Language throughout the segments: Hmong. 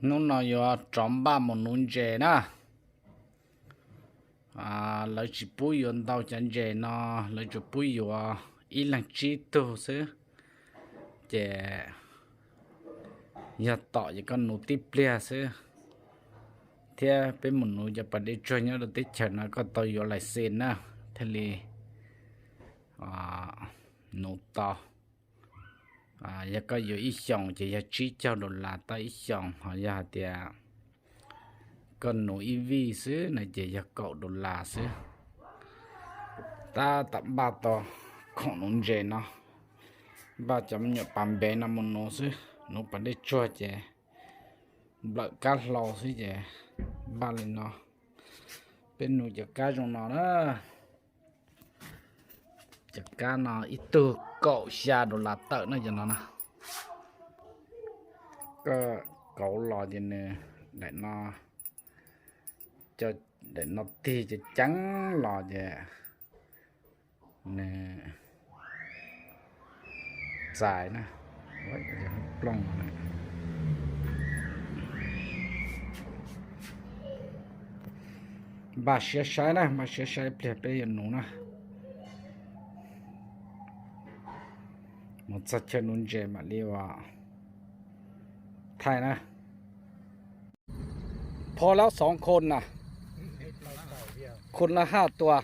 Hnub no yuav rov npaj mus nuv ntses na. Lawv tsis pub yuav ntau cov ntses no, lawv tsuas pub yuav ib leeg tsib tug xwb. Ces yog tom ces koj nuv tib pliag xwb, thiab peb mus nuv cov pas dej tsuag nyob rau teb chaws no koj tau yuav lais xes na, thiaj li nuv tau. Yog koj yuav ib xyoos ces yog tsib caug dollar tau ib xyoos, ho yog hais tias koj nuv ib vij xwb no ces yog kaum dollar xwb. Tab tom npaj tau khoom nuv ntses no, npaj cov me nyuam pas npev no mus nuv xwb, nuv pas dej tsuag ces nplawm kab hlau xwb ces npaj li no. Peb nuv cov kab zoo no na. Cov kab no ib tug kaum xya dollar tawm na cov no na. Koj kauv los ces nws daim no, daim no tig ceev ceev los ces nws txais na, plooj. Npaj siab saib na, npaj siab saib pliag peb yuav nuv na. Mus txog chaw nuv ntses mam li ua thaij na. Pho lab xoov khon na, khon lab haj tua.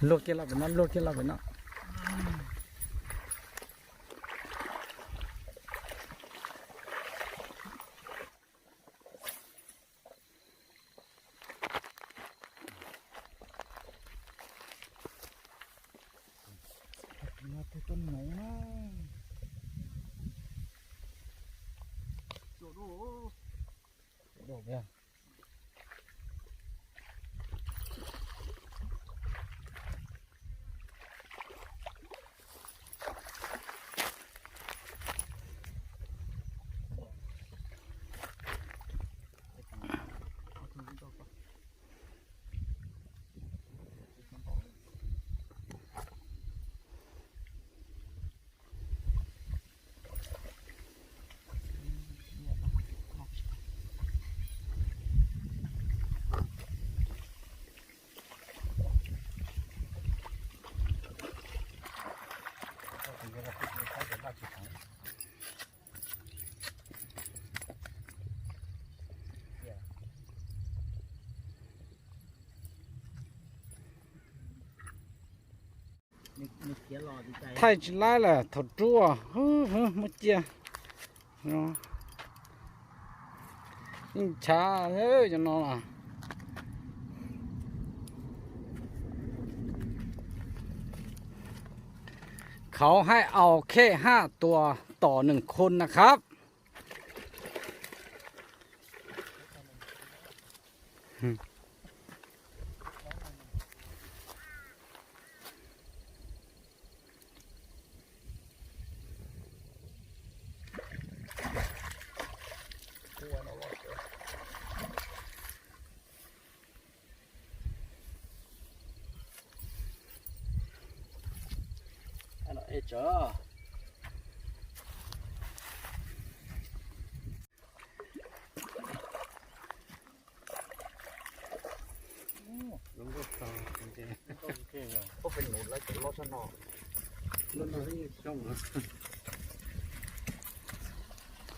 Luag kiag los pem no, luag kiag los pem no. Thaij tsis laib lawm thaum rub, muab ciaj. Yeej nchav cov no.เขาให้เอาแค่ห้าตัวต่อหนึ่งคนนะครับ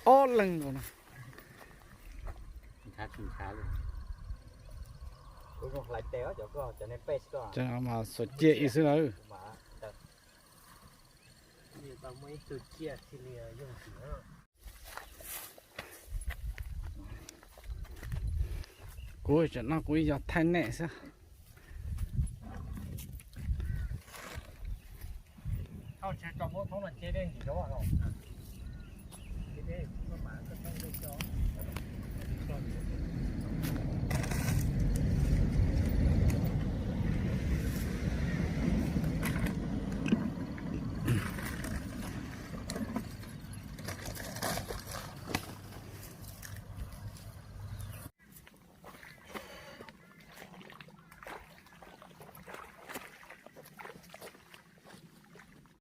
Ob leeg no. Mas xuas ciaj ib xwb na. Kuv tam no kuv yog thaij nej xwb.